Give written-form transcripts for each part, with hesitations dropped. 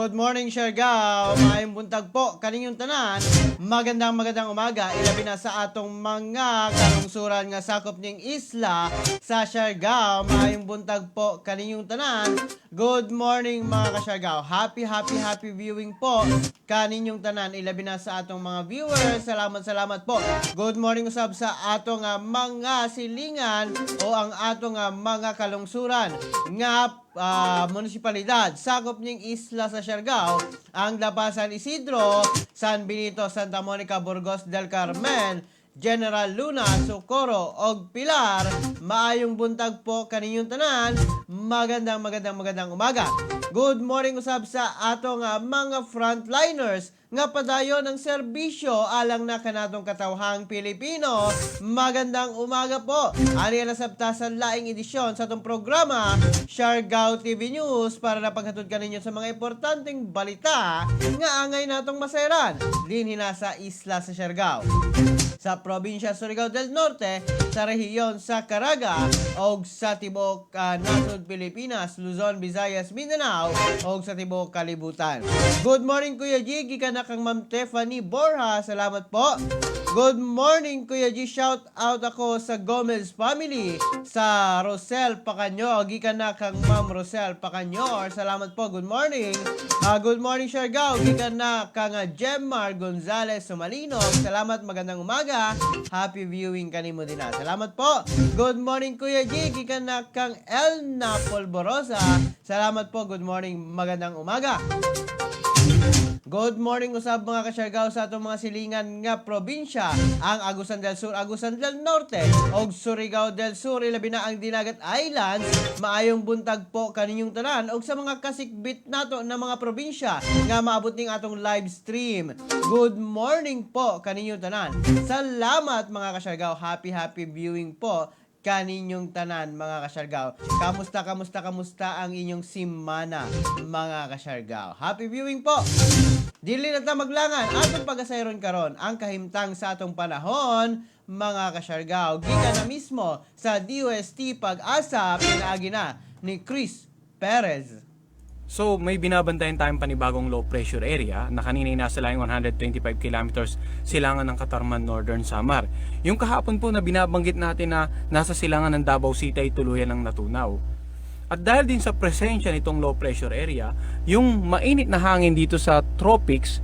Good morning, Siargao. Maayong buntag po kaninyong tanan. Magandang magandang umaga. Ilabi na sa atong mga kalungsuran nga sakop ning isla sa Siargao. Maayong buntag po kaninyong tanan. Good morning, mga ka-Siargao. Happy, happy, happy viewing po kaninyong tanan. Ilabi na sa atong mga viewers. Salamat, salamat po. Good morning usab sa atong mga silingan o ang atong mga kalungsuran nga munisipalidad sakop ning isla sa Siargao, ang Dapa, San Isidro, San Benito, Santa Monica, Burgos del Carmen, General Luna, Socorro og Pilar. Maayong buntag po kaninyong tanan. Magandang magandang magandang umaga. Good morning usab sa atong mga frontliners nga padayon ang serbisyo alang na kanatong katawhang Pilipino. Magandang umaga po. Ani na sabta sa laing edisyon sa atong programa Siargao TV News para na paghatod kaninyo sa mga importanteng balita nga angay natong masayran dinhi na sa isla sa Siargao, sa probinsya Surigao del Norte, sa rehiyon sa Caraga, og sa tibuok nasod Pilipinas, Luzon, Visayas, Mindanao, og sa tibuok kalibutan. Good morning, Kuya G, gikan na kang Ma'am Tiffany Borja. Salamat po. Good morning, Kuya G. Shout out ako sa Gomez family sa Rosel Pacanyor. Gikan na kang Ma'am Rosel Pacanyor. Salamat po. Good morning. Good morning, Siargao. Gikan na kang Gemmar Gonzales Sumalino. Salamat. Magandang umaga. Happy viewing kanimo din na. Salamat po. Good morning, Kuya G. Gikan na kang Elna Polvorosa. Salamat po. Good morning. Magandang umaga. Good morning usab, mga kasyargao, sa atong mga silingan nga probinsya, ang Agusan del Sur, Agusan del Norte ug Surigao del Sur, ilabi na ang Dinagat Islands. Maayong buntag po kaninyong tanan ug sa mga kasikbit nato na mga probinsya nga maabot ning atong live stream. Good morning po kaninyong tanan. Salamat, mga kasyargao. Happy happy viewing po kaninyong tanan, mga kasyargao. Kamusta, kamusta, kamusta ang inyong simana, mga kasyargao? Happy viewing po! Dili na ta maglangan, atong pagasayron karon ang kahimtang sa atong panahon, mga kasyargao. Gikan na mismo sa DOST Pag-asa, pinaagi na ni Chris Perez. So, may binabantayan tayong panibagong low pressure area na kanina ay nasa layong 125 kilometers silangan ng Catarman, Northern Samar. Yung kahapon po na binabanggit natin na nasa silangan ng Davao City ay tuluyan ng natunaw. At dahil din sa presensya nitong low pressure area, yung mainit na hangin dito sa tropics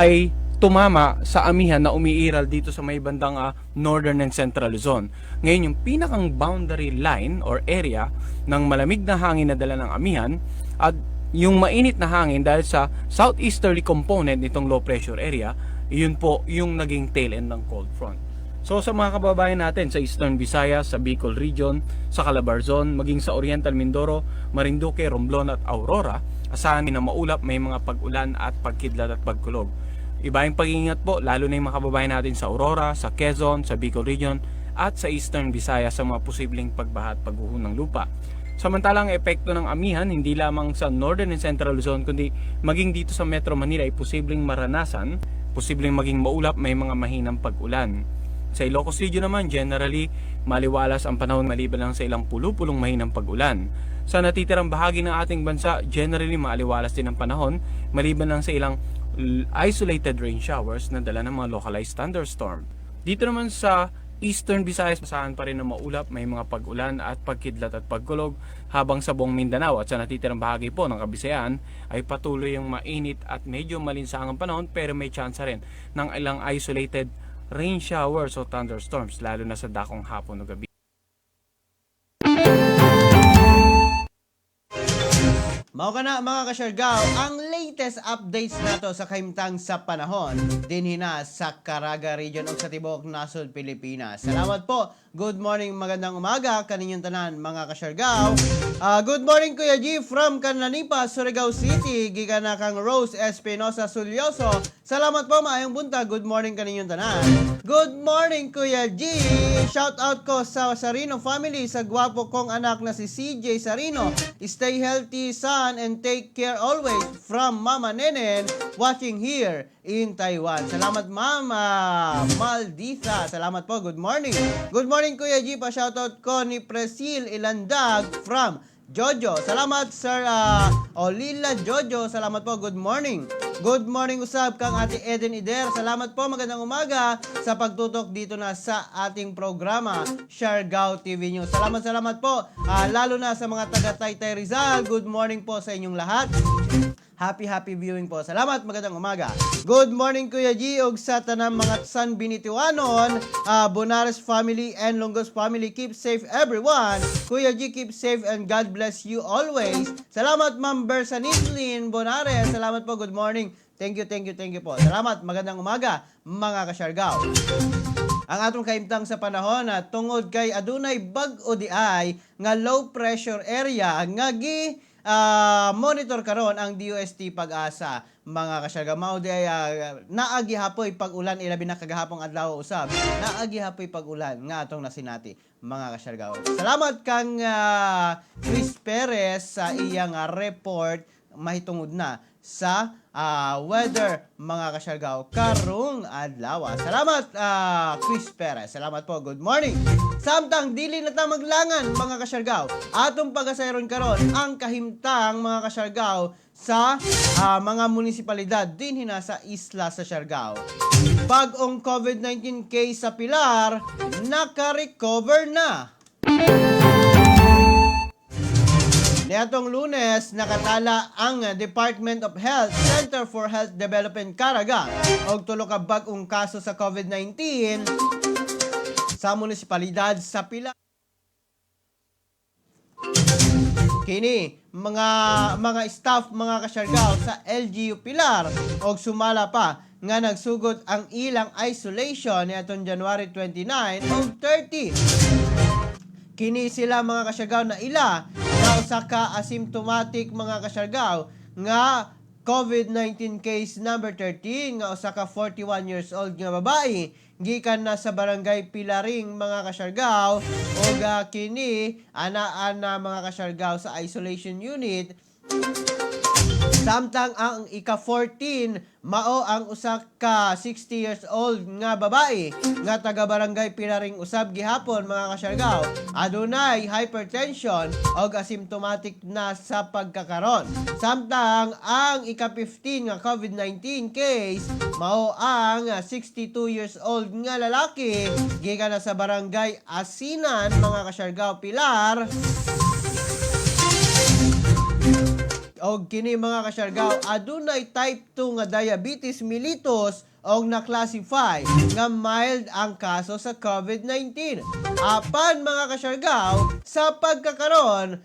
ay tumama sa amihan na umiiral dito sa may bandang northern and central Luzon. Ngayon, yung pinakang boundary line or area ng malamig na hangin na dala ng amihan at yung mainit na hangin dahil sa southeasterly component nitong low pressure area, yun po yung naging tail end ng cold front. So sa mga kababayan natin sa Eastern Visayas, sa Bicol Region, sa Calabarzon, maging sa Oriental Mindoro, Marinduque, Romblon at Aurora, asahan na maulap, may mga pag-ulan at pagkidlat at pagkulog. Iba yung pag-iingat po, lalo na yung mga kababayan natin sa Aurora, sa Quezon, sa Bicol Region at sa Eastern Visayas sa mga posibleng pagbaha at pagguho ng lupa. Samantalang ang epekto ng amihan hindi lamang sa Northern and Central Luzon kundi maging dito sa Metro Manila ay posibleng maranasan, posibleng maging maulap, may mga mahinang pag-ulan. Sa Ilocos Region naman, generally, maliwalas ang panahon maliban lang sa ilang pulupulong mahinang pag-ulan. Sa natitirang bahagi ng ating bansa, generally maaliwalas din ang panahon maliban lang sa ilang isolated rain showers na dala ng mga localized thunderstorm. Dito naman sa Eastern Visayas, asahan pa rin na maulap, may mga pag-ulan at pagkidlat at pagkulog, habang sa buong Mindanao at sa natitirang bahagi po ng Kabisayaan ay patuloy yung mainit at medyo malinsangang panahon, pero may chance rin ng ilang isolated rain showers o thunderstorms lalo na sa dakong hapon o gabi. Mao kana, mga kasyargao, ang latest updates nato sa kahimtang sa panahon dinhi na sa Caraga Region ug sa tibuok nasod Pilipinas. Salamat po. Good morning, magandang umaga kaninyong tanan, mga kasyargao. Good morning, Kuya G, from Canlanipa, Surigao City. Gikan na kang Rose Espinosa Sulyoso. Salamat po, maayong buntag. Good morning kaninyong tanan. Good morning, Kuya G. Shout out ko sa Sarino family, sa gwapo kong anak na si CJ Sarino. Stay healthy, son, and take care always from Mama Nenen watching here in Taiwan. Salamat, Mama Maldita. Salamat po. Good morning. Good morning, Kuya G. Pa-shoutout ko ni Presil Ilandag from Jojo. Salamat, Sir Olila Jojo. Salamat po. Good morning. Good morning usab kang Ate Eden Ider. Salamat po. Magandang umaga sa pagtutok dito na sa ating programa Siargao TV News. Salamat, salamat po. Lalo na sa mga taga Taytay, Rizal. Good morning po sa inyong lahat. Happy, happy viewing po. Salamat, magandang umaga. Good morning, Kuya G, ug sa tanang mga San Benitiwanon, Bonares family and Longos family. Keep safe, everyone. Kuya G, keep safe and God bless you always. Salamat, Ma'am Bersanilin Bonares. Salamat po, good morning. Thank you, thank you, thank you po. Salamat, magandang umaga, mga kasyargaw. Ang atong kaimtang sa panahon na tungod kay adunay bag-o diay nga low pressure area nga gi monitor karon ang DOST Pag-asa, mga kasyargaw. Mao diay naa gihapoy pag-ulan, ilabi na kagahapong adlaw usab. Naa gihapoy pag-ulan nga atong nasinati, mga kasyargaw. Salamat kang Chris Perez sa iyang report mahitungod na sa weather, mga kasyargaw, karong adlaw. Salamat, Chris Perez. Salamat po. Good morning. Samtang dili na ta maglangan, mga kasyargaw, atong pagasayron karon ang kahimtang, mga kasyargaw, sa mga munisipalidad dinhi na sa isla sa Siargao. Bag-ong COVID-19 case sa Pilar, naka-recover na. Niadtong Lunes, nakatala ang Department of Health Center for Health Development Caraga og tulo ka bag-ong kaso sa COVID-19 sa munisipalidad sa Pilar. Kini mga staff, mga kasyargaw, sa LGU Pilar og sumala pa nga nagsugod ang ilang isolation niadtong January 29 og 30. Kini sila, mga kasyargaw, na ila na usa ka asymptomatic, mga kasyargaw, nga COVID-19 case number 13 nga usa ka 41 years old nga babae gikan na sa Barangay Pilaring, mga kasyargaw, ug kini ana-ana, mga kasyargaw, sa isolation unit. Samtang ang ika-14 mao ang usa ka 60 years old nga babae nga taga Barangay Pilaring usab gihapon, mga kasyargaw. Adunay hypertension og asymptomatic na sa pagkakaron. Samtang ang ika-15 nga COVID-19 case mao ang 62 years old nga lalaki gikan na sa Barangay Asinan, mga kasyargaw, Pilar. Og kini, mga kasyargaw, adunay type 2 nga diabetes mellitus og na-classify nga mild ang kaso sa COVID-19. Apan, mga kasyargaw, sa pagkakaron,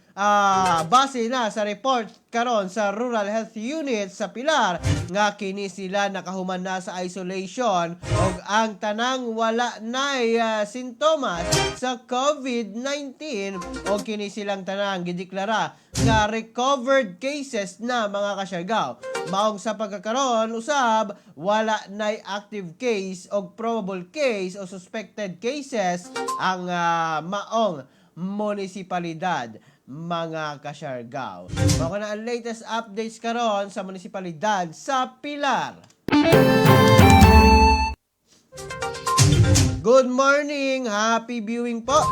base na sa report karon sa Rural Health Unit sa Pilar nga kini sila nakahuman na sa isolation og ang tanang wala nay sintomas sa COVID-19 og kini silang tanang gideklara nga recovered cases na, mga kasyargaw. Maong sa pagkakaron usab, wala nay active case og probable case o suspected cases ang maong munisipalidad, mga kasyargaw. Mao na ang latest updates karon sa munisipalidad sa Pilar. Good morning! Happy viewing po!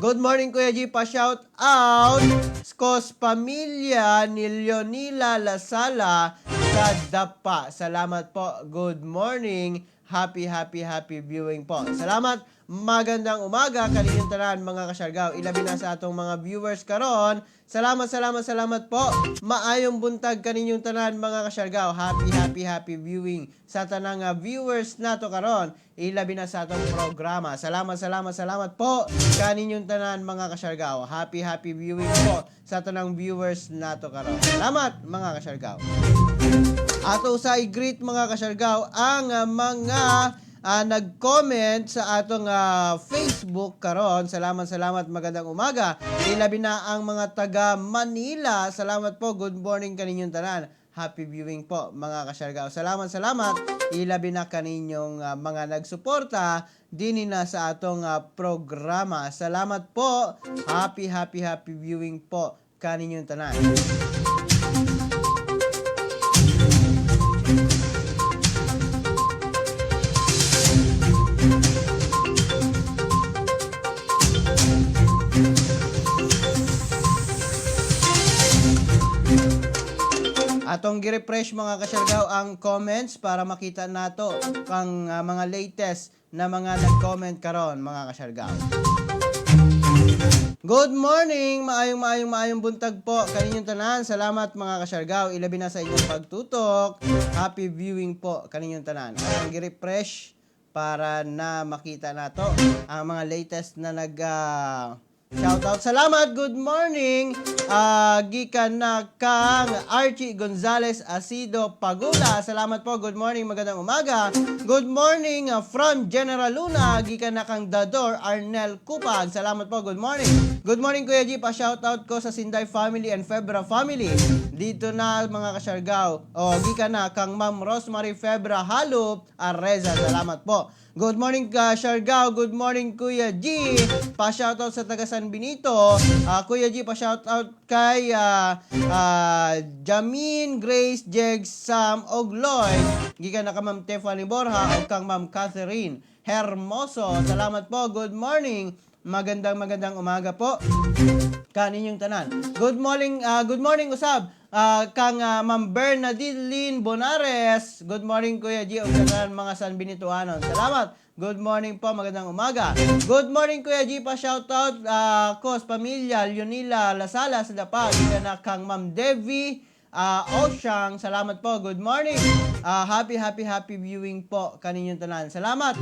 Good morning, Kuya G. Pa-shout out Skos pamilya ni Leonila Lasala sa Dapa. Salamat po. Good morning. Happy, happy, happy viewing po. Salamat. Magandang umaga kaninyong tanan, mga kasyargaw. Ilabi na sa atong mga viewers karon. Salamat, salamat, salamat po. Maayong buntag kaninyong tanan, mga kasyargaw. Happy, happy, happy viewing sa tanang viewers nato karon. Ilabi na sa atong programa. Salamat, salamat, salamat po kaninyong tanan, mga kasyargaw. Happy, happy viewing po sa tanang viewers nato karon. Salamat, mga kasyargaw. Ato sa i-greet, mga kasyargaw, ang mga nag-comment sa atong Facebook karon. Salamat, salamat, magandang umaga. Ilabi na ang mga taga Manila. Salamat po. Good morning kaninyong tanan. Happy viewing po, mga kasyargaw. Salamat, salamat. Ilabi na kaninyong mga nagsuporta dinhi na sa atong programa. Salamat po. Happy, happy, happy viewing po kaninyong tanan. Atong gi-refresh, mga kasyargaw, ang comments para makita nato ang mga latest na mga nag-comment karon, mga kasyargaw. Good morning! Maayong maayong maayong buntag po kaninyong tanan. Salamat, mga kasyargaw. Ilabi na sa inyong pagtutok. Happy viewing po kaninyong tanan. Atong gi-refresh para na makita nato ang mga latest na nag shoutout. Salamat! Good morning! Gikan na kang Archie Gonzales Asido Pagula. Salamat po. Good morning. Magandang umaga. Good morning from General Luna. Gikan na kang Dador Arnel Kupag. Salamat po. Good morning. Good morning, Kuya G. Pa-shoutout ko sa Sinday family and Febra family. Dito na, mga kasyargaw. O, gikan na kang Ma'am Rosemary Febra Halup Arreza. Salamat po. Good morning, ka Siargao. Good morning, Kuya G. Pa-shoutout sa taga San Benito. Kuya G, pa-shoutout kay Jamin, Grace, Jegs, Sam, og Lloyd. Gikan na ka Ma'am Tiffany Borja o kang Ma'am Catherine Hermoso. Salamat po. Good morning. Magandang magandang umaga po kaninyong tanan. Good morning usab. Kang Ma'am Bernadine Lynn Bonares. Good morning, Kuya G, ug sa tanan mga San Benitoanon. Salamat. Good morning po, magandang umaga. Good morning, Kuya G, pa shoutout ko sa pamilya Leonila Lasala sa Dapa. Gikan na kang Ma'am Devi Osyang, salamat po. Good morning. Happy, happy, happy viewing po kaninyong tanan. Salamat.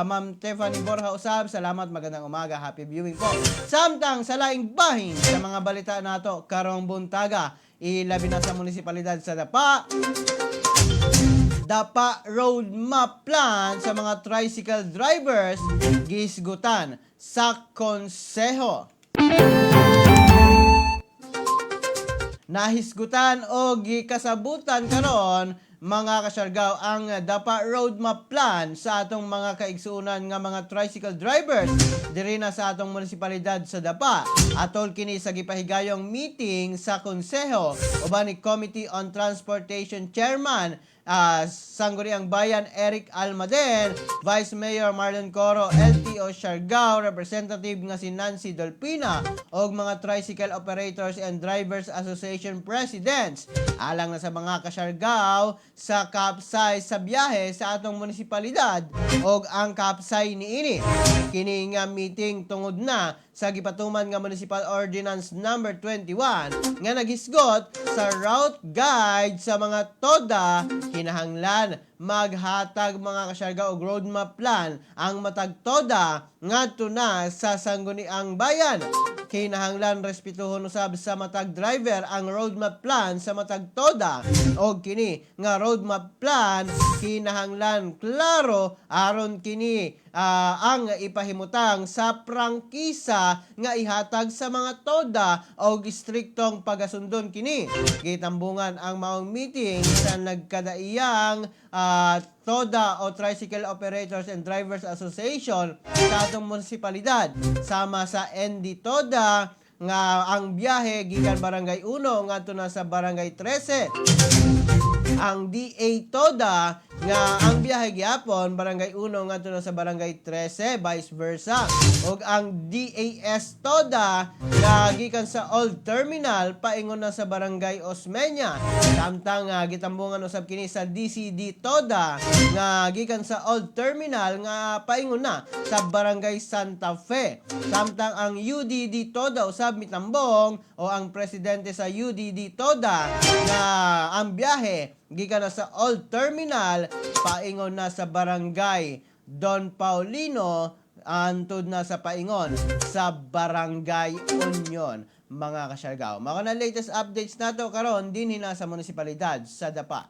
Ma'am Tiffany Borja Usab, salamat. Magandang umaga. Happy viewing po. Samtang sa laing bahin sa mga balita nato karong buntaga, ilabi na sa munisipalidad sa Dapa, Dapa roadmap plan sa mga tricycle drivers gihisgutan sa konseho. Nahisgutan o gikasabutan karon, mga kasyargaw, ang Dapa roadmap plan sa atong mga kaigsuonan nga mga tricycle drivers diri na sa atong munisipalidad sa Dapa. Atol kini sa gipahigayong meeting sa konseho uban ni Committee on Transportation Chairman Sangguniang Bayan Eric Almaden, Vice Mayor Marlon Coro, LTO Siargao Representative nga si Nancy Dolpina ug mga Tricycle Operators and Drivers Association Presidents. Alang na sa mga kasyargaw sa kapsay sa biyahe sa atong munisipalidad ug ang kapsay niini. Kini nga meeting tungod na sa gipatuman nga Municipal Ordinance Number 21 nga naghisgot sa route guide sa mga toda. Kinahanglan maghatag, mga kasyargaw, og roadmap plan ang matag toda ngadto na sa Sangguniang Bayan. Kinahanglan respetuhon usab sa matag driver ang roadmap plan sa matag toda og kini nga roadmap plan kinahanglan klaro aron kini ang ipahimutang sa prangkisa nga ihatag sa mga toda og istriktong pagasundon kini. Gitambungan ang maong meeting sa nagkadaiyang TODA o Tricycle Operators and Drivers Association sa atong munisipalidad sama sa ND TODA nga ang biyahe gikan Barangay 1 ngadto na sa Barangay 13, ang DA TODA nga ang biyahe gyapon Barangay 1 ngadto na sa Barangay 13, vice versa, ug ang DAS TODA nga gikan sa Old Terminal paingon na sa Barangay Osmeña, samtang gitambungan usab kini sa DCD TODA nga gikan sa Old Terminal nga paingon na sa Barangay Santa Fe, samtang ang UDD TODA usab mitambong o ang presidente sa UDD TODA nga ang biyahe gikan na sa Old Terminal paingon na sa Barangay Don Paulino antud na sa paingon sa Barangay Union, mga kasyargaw. Mao na latest updates nato karon dinhi na sa munisipalidad sa Dapa.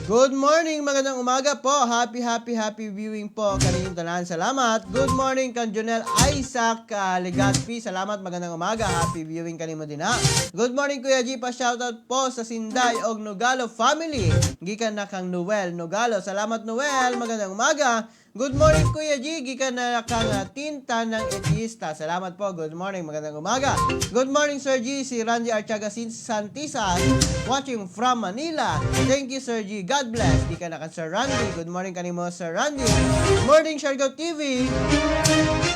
Good morning, magandang umaga po. Happy, happy, happy viewing po kaninyong tanan. Salamat. Good morning kang Jonel Isaac Legaspi. Salamat, magandang umaga. Happy viewing kanimo din ha. Good morning, Kuya G, pa shoutout po sa Sinday og Nogalo family. Gikan na kang Noel Nogalo. Salamat, Noel, magandang umaga. Good morning, Kuya G, gikan na kang Tinta ng Etista. Salamat po. Good morning, magandang umaga. Good morning, Sir G, si Randy Archaga Santisas watching from Manila. Thank you, Sir G. God bless. Gikan na kang Sir Randy. Good morning kanimo, Sir Randy. Morning, Siargao TV.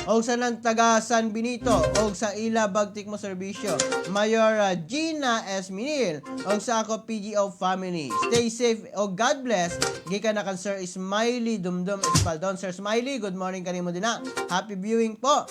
Og sa nang taga San Benito og sa ila bagtik mo serbisyo, Mayor Gina S. Minil, og sa ako PGO family. Stay safe og God bless. Gikan na kan Sir Smiley Dumdum Espaldon. Sir Smiley, good morning kanimo din na. Happy viewing po.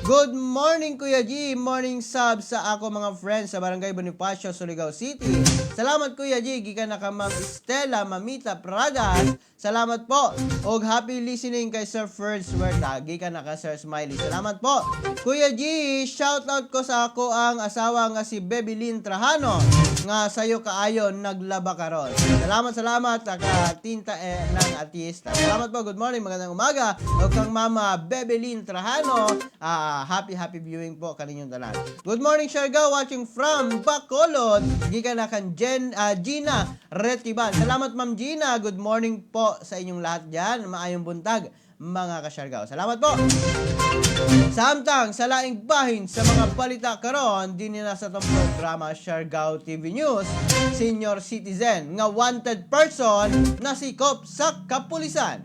Good morning, Kuya G. Morning sub sa ako mga friends sa Barangay Bonifacio, Surigao City. Salamat, Kuya G. Gikan na ka Ma'am Estela Mamita Pradas. Salamat po. Og happy listening kay Sir Ferds Huerta. Gikan na ka Sir Smiley. Salamat po. Kuya G, shout out ko sa ako ang asawa nga si Bebelyn Trajano nga sayo kaayo naglaba karon. Salamat, salamat ka tinta eh, ng artista. Salamat po. Good morning, magandang umaga. Og kang Mama Bebelyn Trajano. Ah, happy happy viewing po kaninyong tanan. Good morning, Siargao, watching from Bacolod. Gikan na kan Gina Retiban. Salamat, Ma'am Gina. Good morning po sa inyong lahat diyan. Maayong buntag, mga kasyargao. Salamat po. Samtang sa laing bahin sa mga balita karon dinhi na sa atong programa Siargao TV News, senior citizen nga wanted person nasikop sa kapulisan.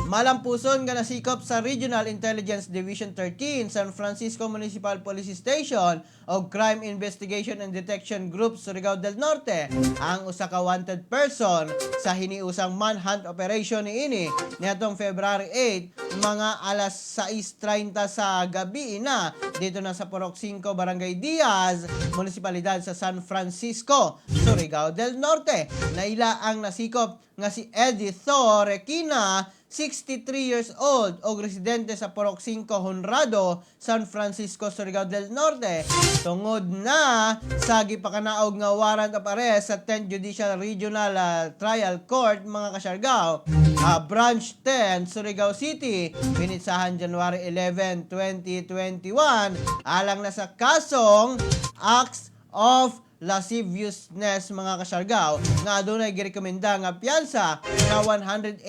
Malampuson nga nasikop sa Regional Intelligence Division 13, San Francisco Municipal Police Station o Crime Investigation and Detection Group Surigao del Norte ang usa ka wanted person sa hiniusang manhunt operation niini niadtong February 8, mga alas 6:30 sa gabi na, dito na sa Purok 5, Barangay Diaz, Munisipalidad sa San Francisco, Surigao del Norte. Naila ang nasikop nga si Eddie Thor Requina, 63 years old og residente sa Purok 5 Honrado, San Francisco, Surigao del Norte. Tungod na sa gipakanaog nga warrant of arrest sa 10th Judicial Regional Trial Court, mga kasyargao, Branch 10, Surigao City, pinitsahan January 11, 2021, alang na sa kasong acts of lasciviousness, mga kasyargao, nga adunay girekomenda nga piyansa nga 108,000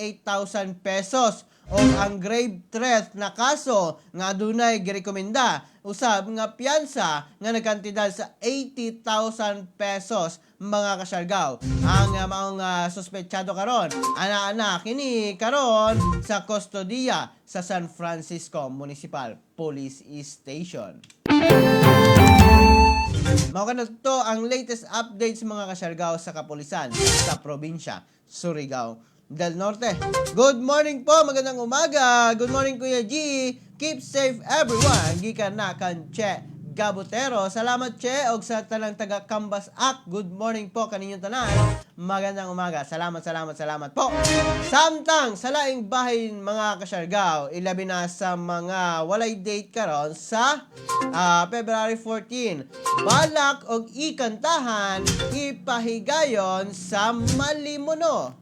pesos o ang grave threat na kaso nga adunay girekomenda usab nga piyansa nga nagkantidad sa 80,000 pesos, mga kasyargao. Ang maong suspetsado karon ana-ana kini karon sa kustodiya sa San Francisco Municipal Police Station. Mao na to ang latest updates, mga kasyargao, sa kapulisan sa probinsya Surigao del Norte. Good morning po, magandang umaga. Good morning, Kuya G. Keep safe, everyone. Gikan na kan Che Gabutero. Salamat, Che, og sa tanang taga Kambas Ak. Good morning po kaninyong tanan. Magandang umaga. Salamat, salamat, salamat po. Samtang sa laing bahin, mga kasyargao, ilabi na sa mga walay date karon sa February 14. Balak og ikantahan ipahigayon sa Malimuno.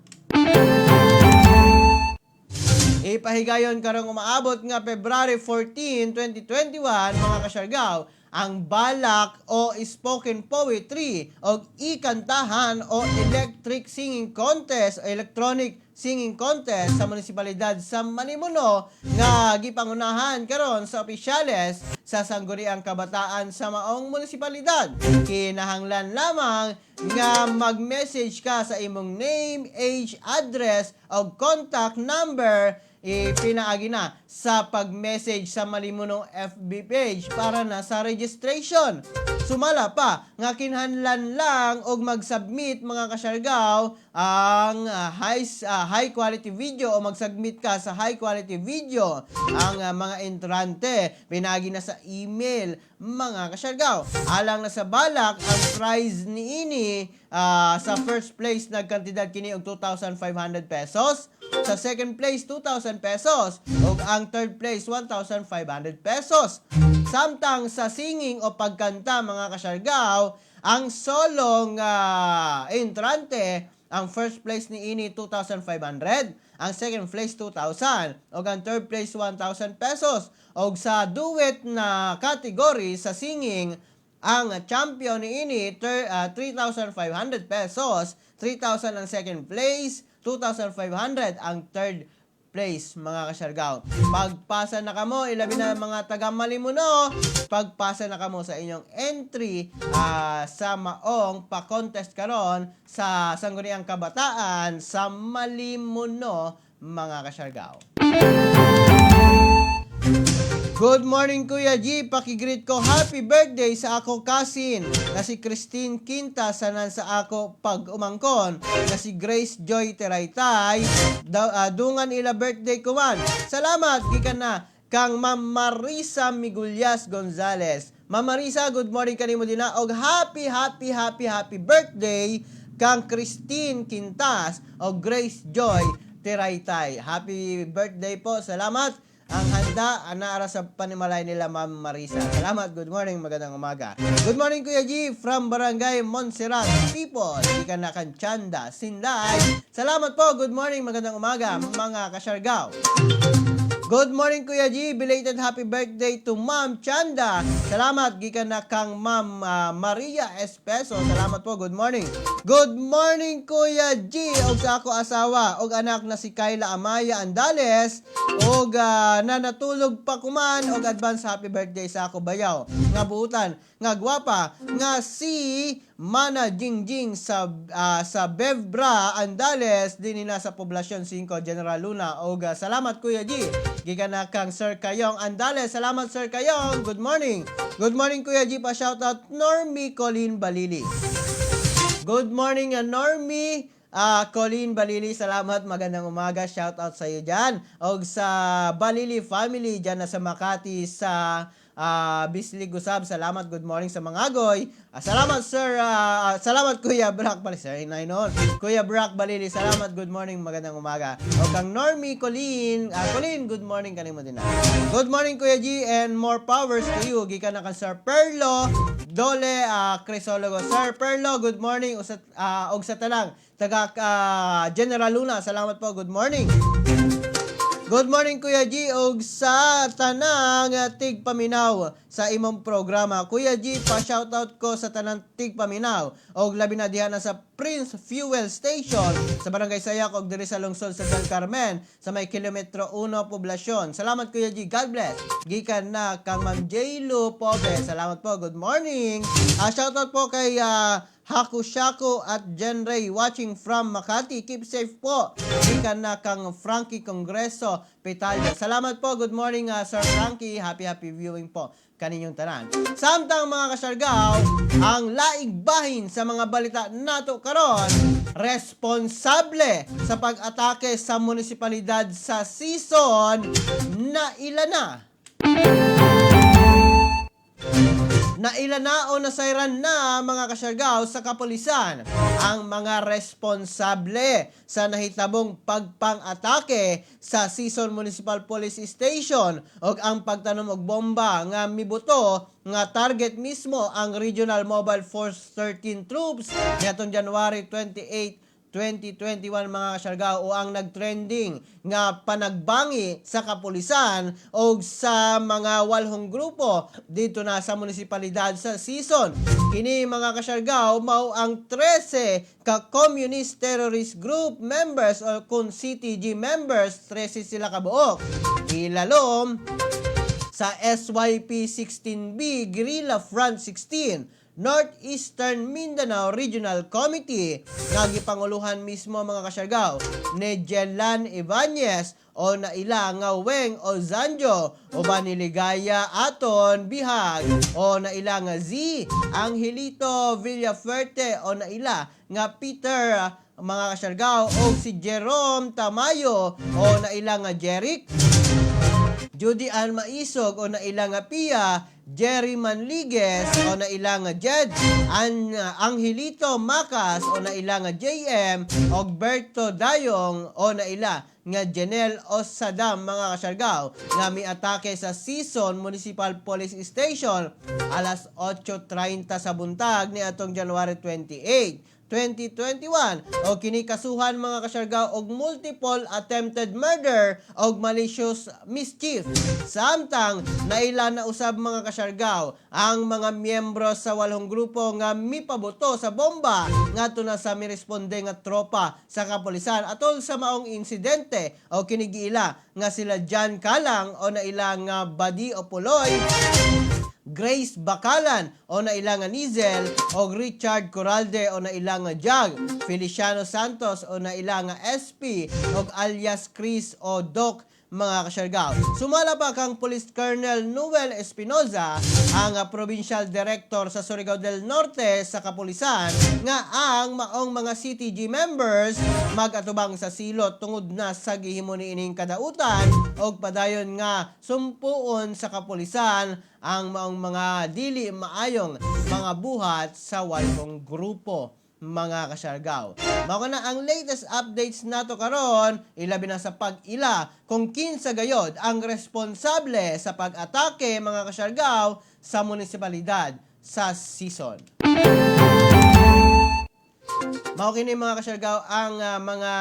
Ipahigayon karong umaabot nga February 14, 2021, mga kasyargao, ang balak o spoken poetry o ikantahan o electric singing contest o electronic singing contest sa munisipalidad sa Malimuno nga gipangunahan karon sa opisyales sa Sangguniang Kabataan sa maong munisipalidad. Kinahanglan lamang nga mag-message ka sa imong name, age, address o contact number, ipinaagi na sa pag-message sa Malimuno FB page para na sa registration. Sumala pa nga kinahanglan lang og mag-submit, mga kasyargaw, ang high quality video o mag-submit ka sa high quality video ang mga entrante pinaagi na sa email, mga kasyargaw. Alang na sa balak, ang prize niini, sa first place nagkantidad kini og 2,500 pesos, sa second place 2,000 pesos ug ang third place 1,500 pesos. Samtang sa singing o pagkanta, mga kasyargaw, ang solong entrante, ang first place ni ini 2,500, ang second place 2,000, ug ang third place 1,000 pesos. Og sa duet na category sa singing, ang champion ni ini 3,500 pesos, 3,000 ang second place, 2,500 ang third place, mga kasyargaw. Pagpasa na kamo, ilabi na mga taga Malimuno, pagpasa na kamo sa inyong entry sa maong pa-contest karon sa Sangguniang Kabataan sa Malimuno, mga kasyargaw. Good morning, Kuya G. Paki-greet ko happy birthday sa ako cousin na si Christine Quinta sanan sa ako pag-umangkon na si Grace Joy Teraytay. Dungan ila birthday ko man. Salamat, gikan na kang Ma'am Marisa Migulyas Gonzales. Ma'am Marisa, good morning kanimo din na og happy, happy, happy, happy birthday kang Christine Quintas o Grace Joy Teraytay. Happy birthday po. Salamat. Ang handa, anaara sa panimalay nila Ma'am Marisa. Salamat. Good morning. Magandang umaga. Good morning, Kuya G, from Barangay Montserrat. People, gikan na kan Chanda, Sinday. Salamat po. Good morning. Magandang umaga, mga kasyargaw. Good morning, Kuya G. Belated happy birthday to Ma'am Chanda. Salamat, gikan na kang Ma'am Maria Espeso. Salamat po. Good morning. Good morning, Kuya G. Og sa ako asawa og anak na si Kyla Amaya Andales og na natulog pa kuman, og advance happy birthday sa ako bayaw nga buutan nga gwapa nga si Mana Jingjing sa Bevbra Andales dinhi na sa Poblasyon 5, General Luna. Og salamat, Kuya G, gikan na kang Sir Kayong Andales. Salamat, Sir Kayong. Good morning. Good morning, Kuya G, pa shoutout Normie Colin Balili. Good morning, Normie Colin Balili. Salamat. Magandang umaga. Shout out sa iyo dyan. Og sa Balili family dyan na sa Makati sa Bislig Gusab. Salamat. Good morning sa mga agoy. Salamat, sir. Salamat, Kuya Brock Balili. Sir, inay noon. Kuya Brock Balili. Salamat. Good morning. Magandang umaga. Og kang Normie Colin. Colin, good morning kanimo din na. Good morning, Kuya G, and more powers to you. Gikan na kan Sir Perlo Dole Crisologo. Sir Perlo, good morning. Og sa tanang taga General Luna. Salamat po. Good morning. Good morning, Kuya G, og sa tanang tigpaminaw sa imong programa. Kuya G, pa shoutout ko sa tanang tigpaminaw og labi na diha na sa Prince Fuel Station sa Barangay Sayak og diri sa lungsod sa Del Carmen sa may kilometro 1, Poblasyon. Salamat, Kuya G. God bless. Gikan na kang Ma'am J. Pobe. Salamat po. Good morning. Shoutout po kay Haku Shaku at Jenray watching from Makati. Keep safe po. Gikan na kang Frankie Congreso Petallo. Salamat po. Good morning, Sir Frankie. Happy, happy viewing po kaninyong tanan. Samtang, mga kasyargaw, ang laing bahin sa mga balita nato karon, responsable sa pag-atake sa munisipalidad sa Sison na ila na. Naila na o nasayran na, mga kasyargaw, sa kapulisan ang mga responsable sa nahitabong pagpang-atake sa Sison Municipal Police Station og ang pagtanom og bomba nga mibuto nga target mismo ang Regional Mobile Force 13 troops niadtong January 28, 2021, mga kasyargaw, o ang nagtrending nga panagbangi sa kapulisan o sa mga walhong grupo dito na sa munisipalidad sa Sison. Kini, mga kasyargaw, mao ang 13 ka Communist Terrorist Group members o kung CTG members, 13 sila kabuok. Ilalom sa SYP 16B Guerrilla Front 16 Northeastern Mindanao Regional Committee nga gipanguluhan mismo, mga kasyargaw, ni Jelan Ibanez o naila nga Weng o Zanjo o ba ni Ligaya Aton Bihag o naila nga Z Angelito Villafuerte o naila nga Peter, mga kasyargaw, o si Jerome Tamayo o naila nga Jeric, Judy Ann Maisog o naila nga Pia, Jerry Manliguez o naila nga Jed, Angelito Macas o naila nga JM, og Berto Dayong o naila nga Janel o Saddam, mga kasyargaw, nga miatake sa Sison Municipal Police Station alas 8:30 sa buntag ni atong January 28, 2021, o kinikasuhan, mga kasyargaw, og multiple attempted murder og malicious mischief. Samtang naila na usab, mga kasyargaw, ang mga miyembro sa walhong grupo nga mipabuto sa bomba ngadto na sa miresponde nga tropa sa kapulisan atol sa maong insidente, o kinigiila nga sila John Kalang o naila nga Badi o Puloy, Grace Bakalan o naila nga Nizel, o Richard Coralde o naila nga Jag, Feliciano Santos o naila nga SP, og alias Chris o Doc. mga kasyargaw. Sumala pa kang Police Colonel Noel Espinoza, ang Provincial Director sa Surigao del Norte sa kapulisan, nga ang maong mga CTG members magatubang sa silot tungod na sa gihimo niining kadautan og padayon nga sumpuon sa kapulisan ang maong mga dili maayong mga buhat sa walong grupo, mga kasyargaw. Mao na ang latest updates nato karon, ilabi na sa pag-ila kung kinsa gayod ang responsable sa pag-atake, mga kasyargaw, sa munisipalidad sa Sison. Mao kini, mga kasyargaw, ang mga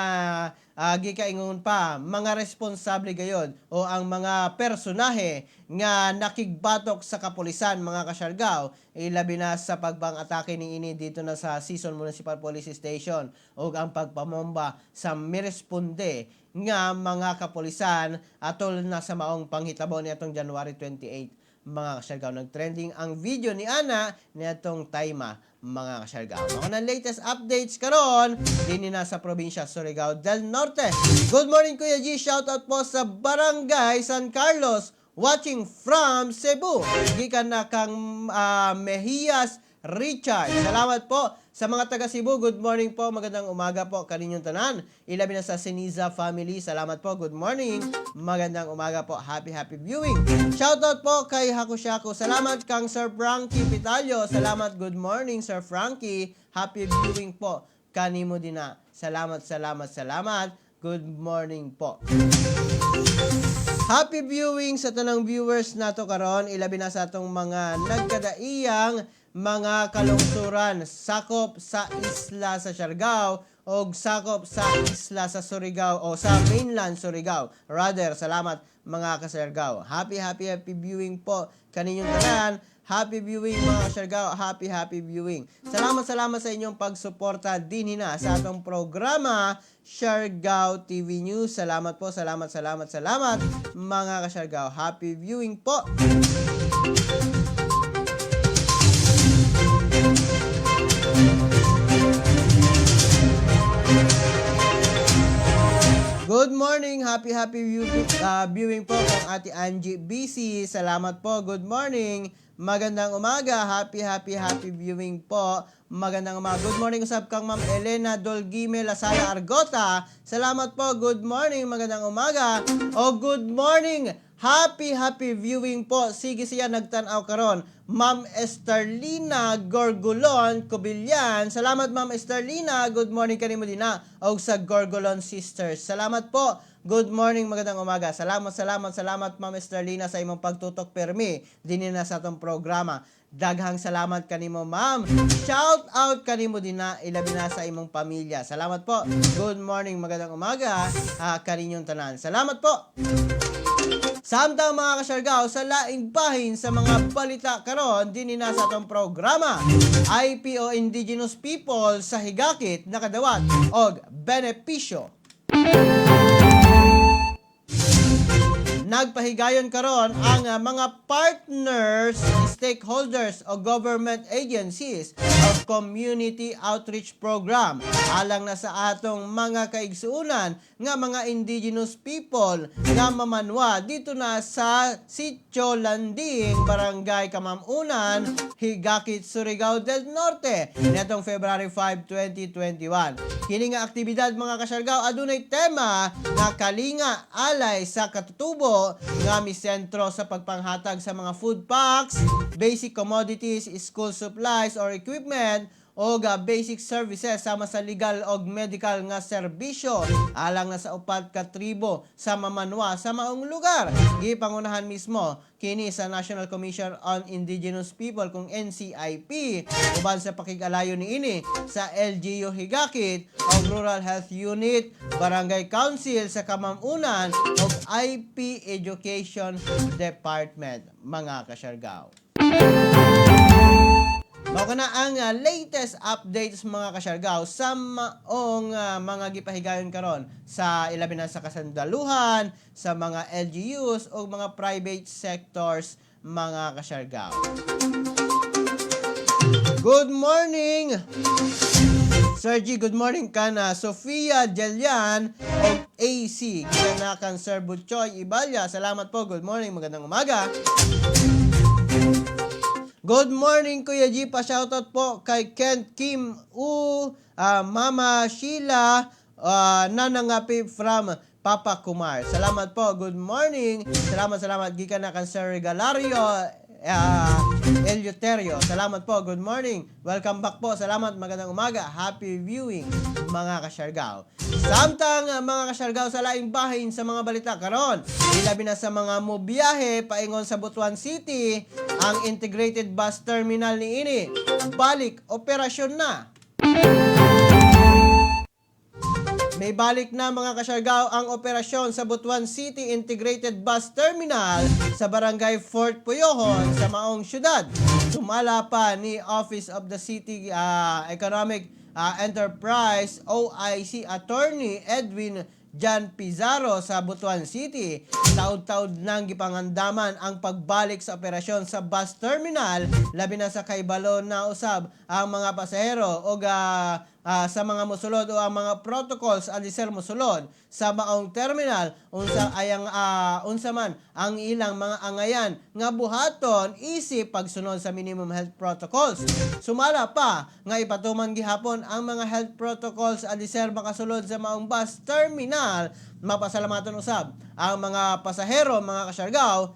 gikaingon pa mga responsable gayon o ang mga personahe nga nakigbatok sa kapulisan, mga kasyargaw, ilabi na sa pagbang-atake ni ini dito na sa Sison Municipal Police Station ug ang pagpamomba sa miresponde nga mga kapulisan atol na sa maong panghitabo niadtong January 28, mga kasyargaw. Nag-trending ang video ni Ana niadtong Tayma, mga kasyargaw. Mao na latest updates karon dinhi na sa probinsya Surigao del Norte. Good morning, Kuya G. Shoutout po sa Barangay San Carlos, watching from Cebu. Gikan na kang Mejias Richard. Salamat po sa mga taga Cebu. Good morning po. Magandang umaga po kaninyong tanan. Ilabi na sa Seniza family. Salamat po. Good morning. Magandang umaga po. Happy, happy viewing. Shoutout po kay Hakushaku. Salamat kang Sir Frankie Pitalio. Salamat. Good morning, Sir Frankie. Happy viewing po kanimo dina. Salamat, salamat, salamat. Good morning po. Happy viewing sa tanang viewers nato karon, ilabi na sa atong mga nagkadaiyang mga kalungsuran sakop sa isla sa Siargao o sakop sa isla sa Surigao o sa mainland Surigao. Rather, salamat, mga kaSiargao. Happy, happy, happy viewing po kaninyong tanan. Happy viewing, mga kaSiargao. Happy, happy viewing. Salamat, salamat sa inyong pagsuporta din na sa atong programa Siargao TV News. Salamat po, salamat, salamat, salamat, mga kaSiargao. Happy viewing po. Good morning, happy happy viewing po kang Ate Angie BC. Salamat po. Good morning. Magandang umaga. Happy happy happy viewing po. Magandang umaga. Good morning usab kang Ma'am Elena Dolgime Lasala Argota. Salamat po. Good morning. Magandang umaga. O good morning. Happy happy viewing po. Sige siya nagtan-aw karon. Ma'am Esterlina Gorgulon Cobillan. Salamat, Ma'am Esterlina. Good morning kanimo dina og sa Gorgulon Sisters. Salamat po. Good morning, magandang umaga. Salamat, salamat, salamat, Ma'am Esterlina, sa imong pagtutok permi dinhi na sa atong programa. Daghang salamat kanimo, Ma'am. Shout out kanimo dina, ilabi na sa imong pamilya. Salamat po. Good morning, magandang umaga kaninyong tanan. Salamat po. Samtang, mga kasyargaw, sa laing bahin sa mga balita karon dinhi na sa atong programa, IP o Indigenous People sa Higakit nakadawat og benepisyo. Nagpahigayon karon ang mga partners, stakeholders o government agencies of community outreach program alang na sa atong mga kaigsuunan nga mga indigenous people nga mamanwa dito na sa Sitio Landing, Barangay Kamamunan, Higakit, Surigao del Norte netong February 5, 2021. Kini nga aktibidad, mga kasyargaw, adunay tema nga "Kalinga Alay sa Katutubo" nga misentro sa pagpanghatag sa mga food packs, basic commodities, school supplies or equipment o basic services sama sa legal og medical nga serbisyo alang na sa upat ka tribo sa Mamanwa sa maong lugar. Gipangunahan mismo kini sa National Commission on Indigenous People kung NCIP uban sa pakig-alayo niini sa LGU Higakit og Rural Health Unit, Barangay Council sa Kamamunan ug IP Education Department, mga kasyargaw. Mao na ang latest updates, mga kasyargaw, sa maong mga gipahigayon karon sa ilabi na sa kasandaluhan, sa mga LGUs o mga private sectors, mga kasyargaw. Good morning! Sir G, good morning ka na Sofia Jelian o AC. Gikan na kan Sir Butchoy Ibalya. Salamat po. Good morning. Magandang umaga. Good morning, Kuya G. Pa-shoutout po kay Kent Kim U, Mama Sheila, Nanangapi from Papa Kumar. Salamat po. Good morning. Salamat, salamat. Gikan na kan Sir Regalario Eleuterio. Salamat po. Good morning. Welcome back po. Salamat. Magandang umaga. Happy viewing, mga kasyargaw. Samtang mga kasyargaw, sa laing bahin sa mga balita karon, ilabi na sa mga mobiyahe paingon sa Butuan City, ang integrated bus terminal ni ini balik operasyon na. May balik na, mga kasyargaw, ang operasyon sa Butuan City Integrated Bus Terminal sa Barangay Fort Puyohon sa Maong Syudad. Sumala pa ni Office of the City Economic Enterprise OIC Attorney Edwin Jan Pizarro sa Butuan City, taud-taud nang gipangandaman ang pagbalik sa operasyon sa bus terminal, labi na sa kaybalo na usab ang mga pasahero o sa mga musulod o ang mga protocols alisir musulod sa maong terminal, unsa ayang unsa man ang ilang mga angayan nga buhaton isip pagsunod sa minimum health protocols. Sumala pa nga ipatuman gihapon ang mga health protocols alisir makasulod sa maong bus terminal. Mapasalamatan usab ang mga pasahero, mga kasyargaw,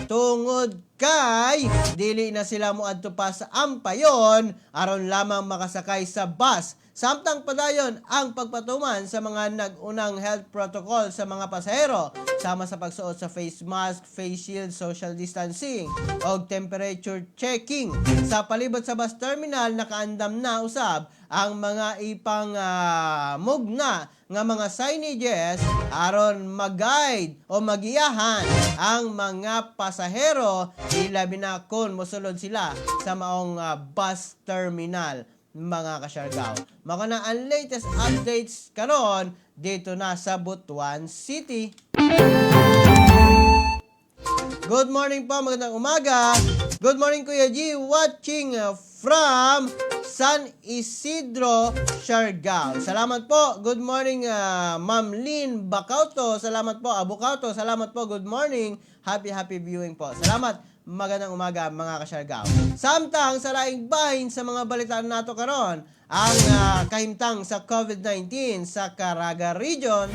tungod kay dili na sila moadto pa sa Ampayon aron lamang makasakay sa bus. Samtang padayon ang pagpatuman sa mga nag-unang health protocol sa mga pasahero sama sa pagsuot sa face mask, face shield, social distancing og temperature checking. Sa palibot sa bus terminal, nakaandam na usab ang mga ipang mugna nga mga signages aron mag-guide o magiyahan ang mga pasahero, ilabi na kung mosulod sila sa maong bus terminal, mga kasyargaw. Mao na ang latest updates karon dito na sa Butuan City. Good morning po, magandang umaga. Good morning, Kuya G, watching from San Isidro, Siargao. Salamat po. Good morning, Ma'am Lynn Bacauto. Salamat po, Abucauto. Salamat po. Good morning. Happy, happy viewing po. Salamat. Magandang umaga, mga kasyargao. Samtang sa laing bahin sa mga balitaan nato karon, ang kahimtang sa COVID-19 sa Caraga Region.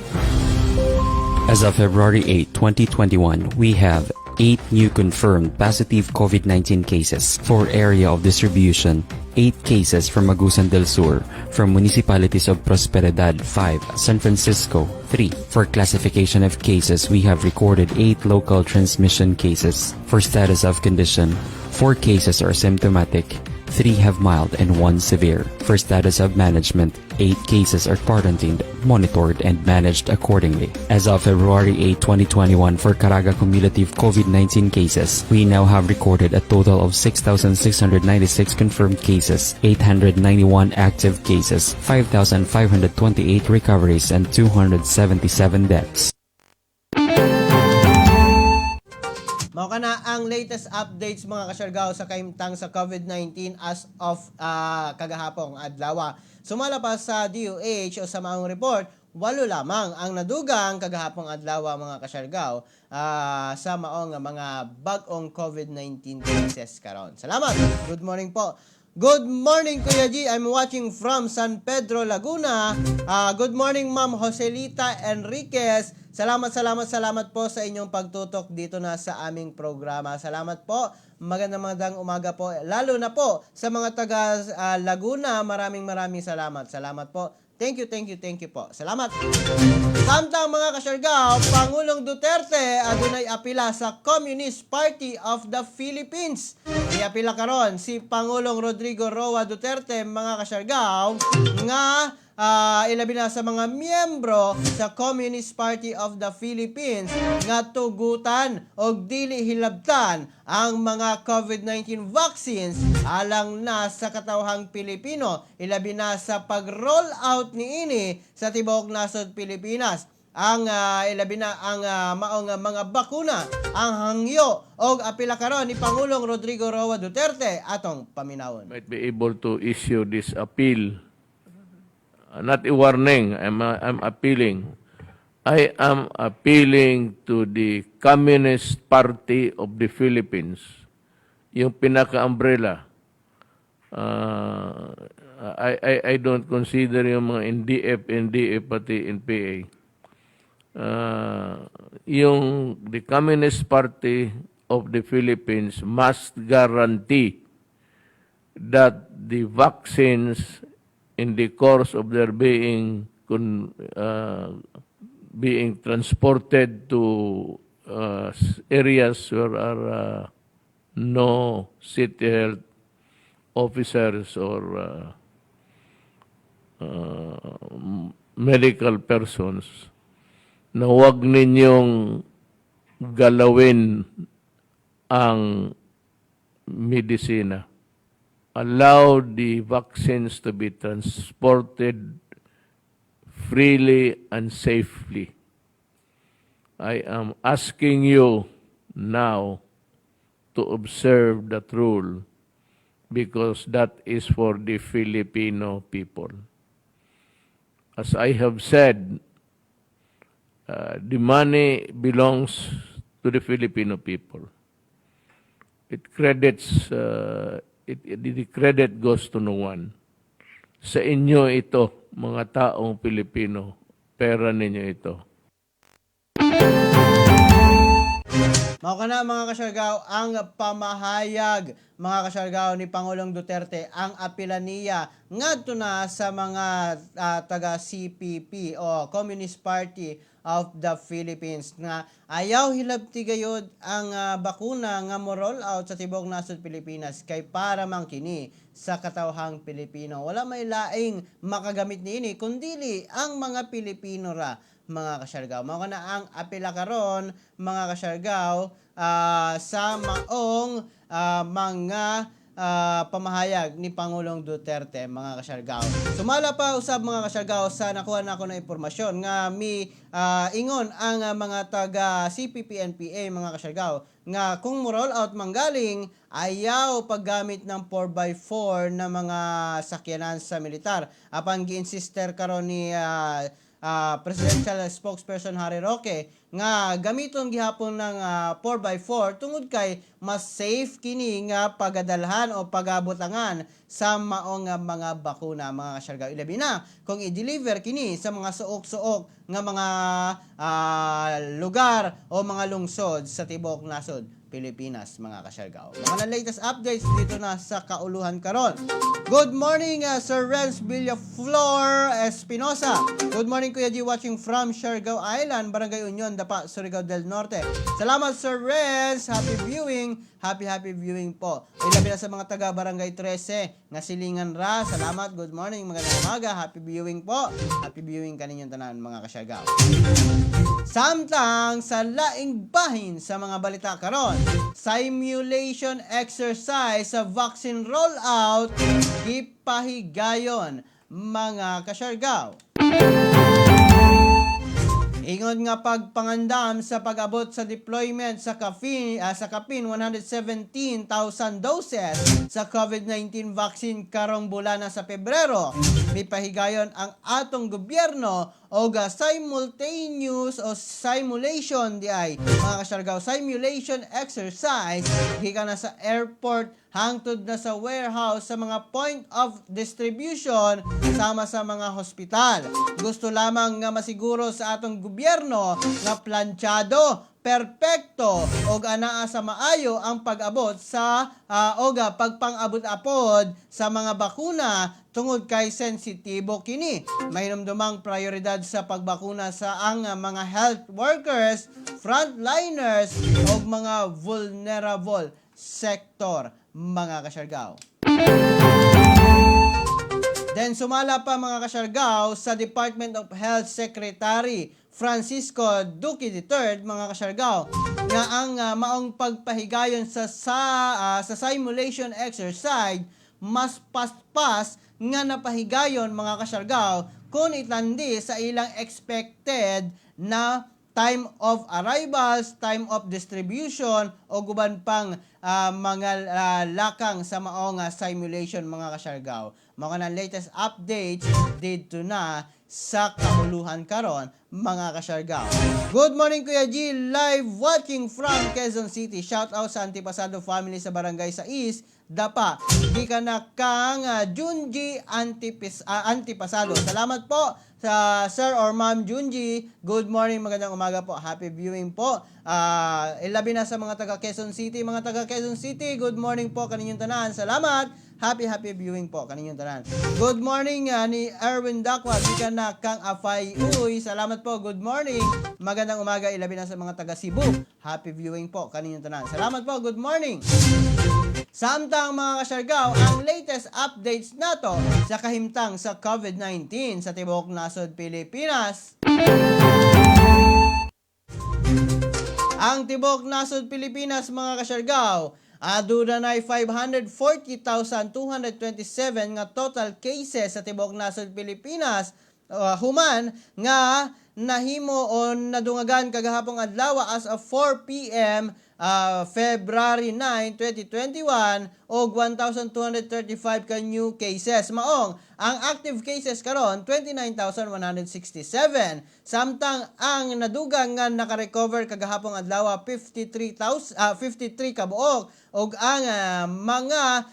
As of February 8, 2021, we have 8 new confirmed positive COVID-19 cases. For area of distribution, 8 cases from Agusan del Sur, from municipalities of Prosperidad 5, San Francisco 3. For classification of cases, we have recorded 8 local transmission cases. For status of condition, 4 cases are symptomatic, 3 have mild and 1 severe. For status of management, 8 cases are quarantined, monitored, and managed accordingly. As of February 8, 2021, for Caraga cumulative COVID-19 cases, we now have recorded a total of 6,696 confirmed cases, 891 active cases, 5,528 recoveries, and 277 deaths. Mao kana ang latest updates, mga kasyargaw, sa kahimtang sa COVID-19 as of kagahapong adlaw. Sumala pa sa DOH o sa maong report, walo lamang ang nadugang kagahapong adlaw, mga kasyargaw, sa maong mga bag-ong COVID-19 cases karon. Salamat. Good morning po. Good morning, Kuya G. I'm watching from San Pedro, Laguna. Good morning, Ma'am Joselita Enriquez. Salamat, salamat, salamat po sa inyong pagtutok dito na sa aming programa. Salamat po. Magandang magandang umaga po. Lalo na po sa mga taga Laguna, maraming maraming salamat. Salamat po. Thank you, thank you, thank you po. Salamat. Samtang, mga kasyargaw, Pangulong Duterte adunay apila sa Communist Party of the Philippines. Iapila karon si Pangulong Rodrigo Roa Duterte, mga kasyargaw, nga ilabi na sa mga miyembro sa Communist Party of the Philippines nga tugutan og dili hilabtan ang mga COVID-19 vaccines alang na sa katawhang Pilipino, ilabi na sa pag-roll out niini sa tibuok nasod Pilipinas. Ang ilabi na ang maong mga bakuna ang hangyo og apila karon ni Pangulong Rodrigo Roa Duterte, atong paminawon. Might be able to issue this appeal. Not a warning, I'm appealing. I am appealing to the Communist Party of the Philippines, yung pinaka-umbrella. I don't consider yung mga NDF, NDA, pati NPA. Yung the Communist Party of the Philippines must guarantee that the vaccines, in the course of their being transported to areas where are no city health officers or medical persons, na huwag ninyong galawin ang medisina. Allow the vaccines to be transported freely and safely. I am asking you now to observe that rule because that is for the Filipino people. As I have said, the money belongs to the Filipino people. It credits, it, the credit goes to no one. Sa inyo ito, mga taong Pilipino, pera ninyo ito. Mao kana, mga Kasiargao, ang pamahayag, mga Kasiargao, ni Pangulong Duterte, ang apila niya ngadto na sa mga taga CPP o Communist Party of the Philippines nga ayaw hilabti gayod ang bakuna nga mo roll out sa tibuok nasod Pilipinas kay para man kini sa katawhang Pilipino. Wala may laing makagamit niini kundili ang mga Pilipino ra, mga Kasiargao. Mao kana ang apila karon, mga Kasiargao, sa maong mga pamahayag ni Pangulong Duterte, mga Kasiargao. Sumala pa usab, mga Kasiargao, sa nakuha nako na impormasyon nga mi ingon ang mga taga CPP-NPA, mga Kasiargao, nga kung mo roll out manggaling, ayaw paggamit ng 4x4 na mga sakyanan sa militar. Apan gi-insister karon ni presidential spokesperson Harry Roque nga gamiton gihapon ng 4x4 tungod kay mas safe kini nga pagadalhan o pagabutangan sa maong mga bakuna, mga Kasiargao, ilabi na kung i-deliver kini sa mga suok-suok nga mga lugar o mga lungsod sa tibuok nasod Pilipinas, mga Kasiargao. Mga latest updates dito na sa kauluhan karon. Good morning, Sir Renz Villaflor Espinosa. Good morning, Kuya G, watching from Siargao Island, Barangay Union, Dapa, Surigao del Norte. Salamat, Sir Renz. Happy viewing. Happy happy viewing po. Ilabi na sa mga taga Barangay 13 nga silingan ra. Salamat. Good morning. Magandang umaga. Happy viewing po. Happy viewing kaninyong tanan, mga Kasiargao. Samtang sa laing bahin sa mga balita karon, simulation exercise sa vaccine rollout gipahigayon, mga Kasiargao. Ingon nga pagpangandam sa pag-abot sa deployment sa kapin 117,000 doses sa COVID-19 vaccine karong bulan na sa Pebrero. Mipahigayon ang atong gobyerno og simultaneous o simulation di ay, mga Kasiargao, simulation exercise gikan na sa airport hangtod na sa warehouse sa mga point of distribution sama sa mga hospital. Gusto lamang nga masiguro sa atong gobyerno nga planchado, perpekto og anaa sa maayo ang pag-abot sa og pagpang-abot-apod sa mga bakuna tungod kay sensitibo kini. Mahinumdumang prioridad sa pagbakuna sa ang mga health workers, frontliners ug mga vulnerable sector, mga Kasiargao. Then sumala pa, mga Kasiargao, sa Department of Health Secretary Francisco Duque III, mga Kasiargao, nga ang maong pagpahigayon sa simulation exercise mas paspas nga napahigayon, mga Kasiargao, kung itandi sa ilang expected na time of arrivals, time of distribution o guban pang mga lakang sa maong simulation, mga Kasiargao. Mao na latest updates didto na sa kahuluhan karon, mga kasyargaw. Good morning, Kuya G, live watching from Quezon City. Shout out sa Antipasado family sa Barangay Sais, Dapa. Gikan na kang Junji Antipasado. Salamat po sa Sir or Ma'am Junji. Good morning, magandang umaga po. Happy viewing po. Ilabi na sa mga taga Quezon City. Mga taga Quezon City, good morning po kaninyong tanan. Salamat. Happy happy viewing po kaninyong tanan. Good morning ni Erwin Dakwa. Gikan na kang Afay Uy. Salamat po. Good morning. Magandang umaga, ilabi na sa mga taga Cebu. Happy viewing po kaninyong tanan. Salamat po. Good morning. Samtang, mga kasyargaw, ang latest updates nato sa kahimtang sa COVID-19 sa tibuok nasod Pilipinas. Ang tibuok nasod Pilipinas, mga kasyargaw, aduna nay 540,227 nga total cases sa tibuok nasod Pilipinas human nga nahimo o nadungagan kagahapong adlaw as of 4 p.m. February 9, 2021 og 1,235 ka new cases. Maong ang active cases karon 29,167. Samtang ang nadugang nga naka-recover kagahapong adlaw 53,000 53 kabuok ug ang mga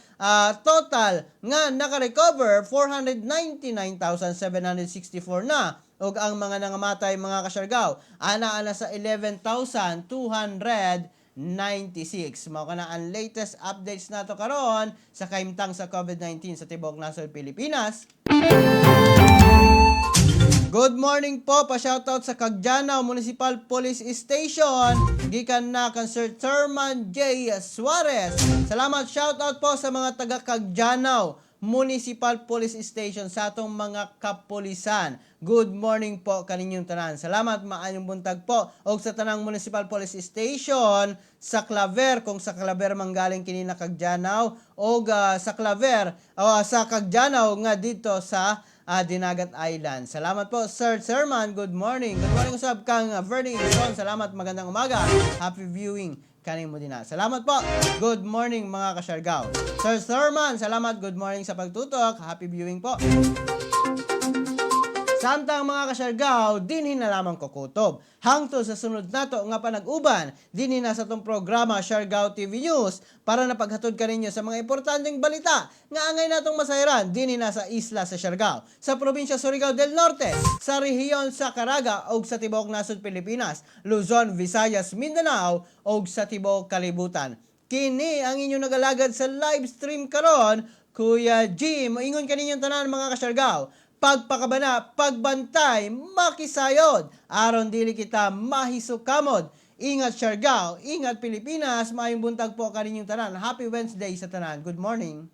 total nga naka-recover 499,764 na ug ang mga nangamatay, mga kasyargaw, ana-ana sa 11,296. Mao kana ang latest updates nato karon sa kahimtang sa COVID-19 sa tibuok nasod Pilipinas. Good morning po, pa-shoutout sa Cagdianao Municipal Police Station. Gikan na kang Sir Thurman J. Suarez. Salamat, shoutout po sa mga taga Cagdianao Municipal Police Station, sa atong mga kapulisan. Good morning po kaninyong tanan. Salamat, maayong buntag po. Og sa tanang Municipal Police Station sa Claver, kung sa Claver manggaling kini na Cagdianao og sa Claver o sa Cagdianao nga dito sa Dinagat Island. Salamat po, Sir Serman. Good morning. Good morning usab kang Vernie Ison. Salamat, magandang umaga. Happy viewing kanin mo din na. Salamat po. Good morning, mga kasyargaw. Sir Serman, salamat. Good morning sa pagtutok. Happy viewing po. Samtang, mga kasyargaw, dinhi na lamang ko kutob. Hangtod sa sunod nato nga panag-uban, dinhi na sa atong programa Siargao TV News para na paghatod kaninyo sa mga importanteng balita nga angay natong masayran dinhi na sa isla sa Siargao, sa probinsya Surigao del Norte, sa rehiyon sa Caraga ug sa tibuok nasod Pilipinas, Luzon, Visayas, Mindanao ug sa tibuok kalibutan. Kini ang inyong nagalagad sa live stream karon, Kuya G. Moingon kaninyong tanan, mga kasyargaw, pagpakabana, pagbantay, makisayod, aron dili kita mahisukamod. Ingat Siargao, ingat Pilipinas, maayong buntag po kaninyong tanan. Happy Wednesday sa tanan. Good morning.